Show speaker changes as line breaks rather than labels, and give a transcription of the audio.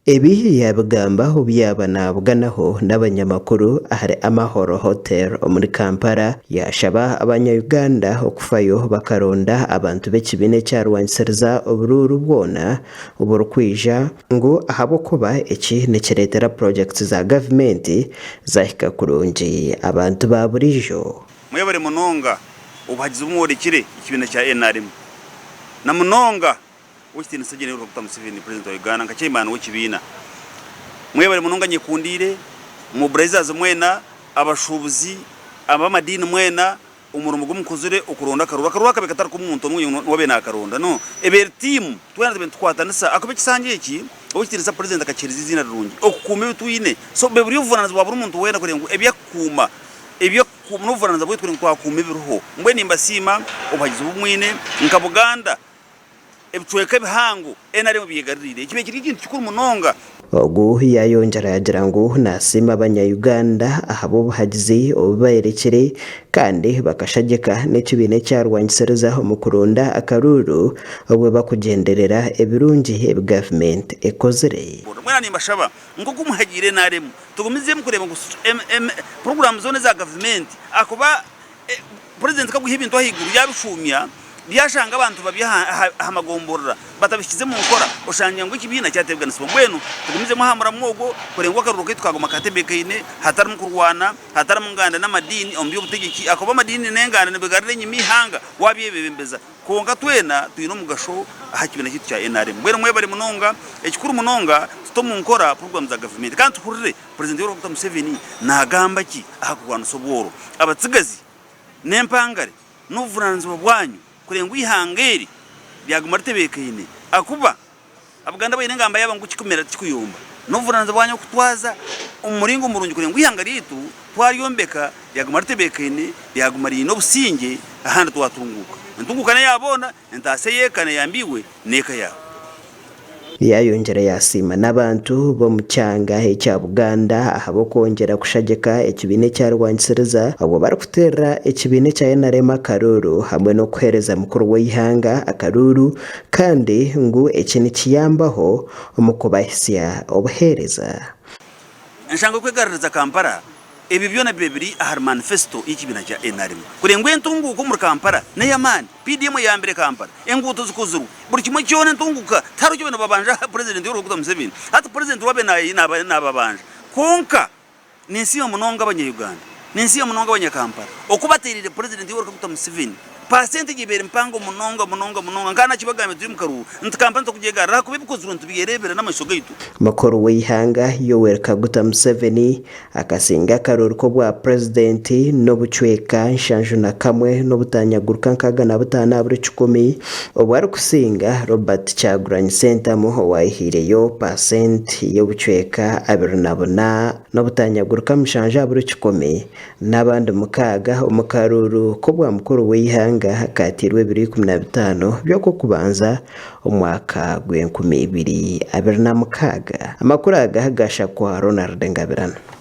Ebi yaabigamba obu yaaba naabuganaho n'abanyamakuru ahari Amahoro Hotel omuri Kampala, yaashaba abanya-Uganda okufayo bakaronda abantu b'ekibiina ekyarwanisiriza oburuuru bwona oburikwija ngu ahabw'okuba eki nikireetera purogyekiti za gavumenti zahika kurungi abantu ba buriijo.
Mwebare munonga obuhagizi obu mworekire ekibiina kya nrm na munonga Ow'ekitiinisa Gen. Yoweri Kaguta Museveni, Purezidenti wa Uganda nka Chairman w'ekibiina. Mwebale munonga nyekundiire, mobilizers mwena, abashuubuzi, ab'amadiini mwena, omurimo ogu mukozire okuronda akaruru. Akaruru akabaire katari k'omuntu omwe niwe abaire nakaronda, no. Ebaire tiimu, twena tubaire nitukwatanisa ahakuba ekisanja eki, Ow'ekitiinisa Purezidenti akakiheereza eiziina rirungi, okukuuma ebi twine. So buri obuvunaanizibwa bwa buri muntu weena kureeba ngu ebi akukuuma, ebi akukuuma n'obuvunaanizibwa bwaitu kureeba ngu twakuuma ebiriho. Mbwenu nimbasiima obuhagizi obu mwine nka Buganda. Ebicweka ebihango nrm byegaruriire ekibaire kiri ekintu kikuru munonga.
Ogu yayongyera yagira ngu nasiima abanya Uganda ahabw'obuhagizi obu bayorekire kandi bakashagika n'ekibiina ekyarwangisiriza omu kuronda akaruuru obwo bakugyenderera ebirungi ebi gavumenti ekozire.
Mbwenu nimbashaba nk'oku muhagiire nrm tugumizemu kureeba ngu puroguraamu zoona eza gavumenti ahakuba Purezidenti ka kwiha ebintu ahaiguru yabishuumya, byashanga abantu babi aha magomborora batabihikize mu nkora, oshangye ngu ekibiina kyatebeganisibwa. Mbwenu tugumizemu aha muramwa ogwo kureeba ngu akaruru kaitu kaguma katebekaine hatarimu kurwana, hatarimu nganda n'amadiini omu by'obutegyeki ahakuba amadiini n'enganda nibigarura enyima eihanga wabyebembeza. Kwonka twena twine omugasho aha kibiina kyaitu kya nrm. Mbwenu mwebare munonga. Ekikuru munonga tute omu nkora puroguraamu za gavumenti kandi tuhurire Purezidenti Yoweri Kaguta Museveni naagamba ki aha kurwanisa obworo. Abatsigazi n'empangare n'obuvunaanizibwa bwanyu kureeba ngu eihanga eri ryaguma ritebeekaine ahakuba Abaganda baine engamba yaabo ngu kikumera tikikuyomba. N'obuvunaanizibwa bwanyu okutwaza omu muringo murungi kureeba ngu eihanga ryaitu twaryombeka ryaguma ritebeekaine, ryaguma riine obusingye ahandi twatunguuka. Entunguuka n'eya boona, entaasya ey'eka neeyamba iwe n'eka yaawe.
Yaayongyera yaasiima n'abantu b'omu kyanga ekya Buganda ahabw'okwongyera kushagika ekibiina ekyarwangisiriza obwo barikuteerera ekibiina ekya nrm akaruuru hamwe n'okuheereza mukuru w'eihanga akaruuru kandi ngu eki nikiyambaho omu kubahitsya obuheereza.
Enshanga y'okwegaruriza Kampala Ebyo byona bibe biri ahari manifesito y'ekibiina kya nrm. Kureba ngu entunguuka omuri Kampala n'ey'amaani, PDM eyambire Kampala, enguuto zikozirwe, buri kimwe kyona entunguka, tihariho eki babaire nibabanja Purezidenti Yoweri Kaguta Museveni. Hati Purezidenti we abaire nababanja. Kwonka ninsiima munonga abanya-Uganda, ninsiima munonga abanya-Kampala oku bateereire Purezidenti Yoweri Kaguta Museveni. Paasentegi ebaire mpango munonga munonga munonga. Nkaba nakibagambire turi omu karuuru nti Kampala nitwakugyegarra ahakuba ebikozirwe nitubyereebera n'amaisho gaitu.
Mukuru w'eihanga Yoweri Kaguta Museveni Akasinga akaruuru k'obwa purezidenti n'obucweka 71 n'obutanyaguruka 65 aha buri kikumi obwo arikusinga Robert Kyagulanyi Ssentamu owayehaireyo paasenti y'obucweka 24 n'obutanyaguruka 7 aha buri kikumi n'abandi mukaaga omu karuuru k'obwa mukuru w'eihanga akaateirwe ebiro 15 by'Okwokubanza omwaka gw'enkumi ibiri abiri na mukaaga. Amakuru aga gashakwa Ronald Ngabirano.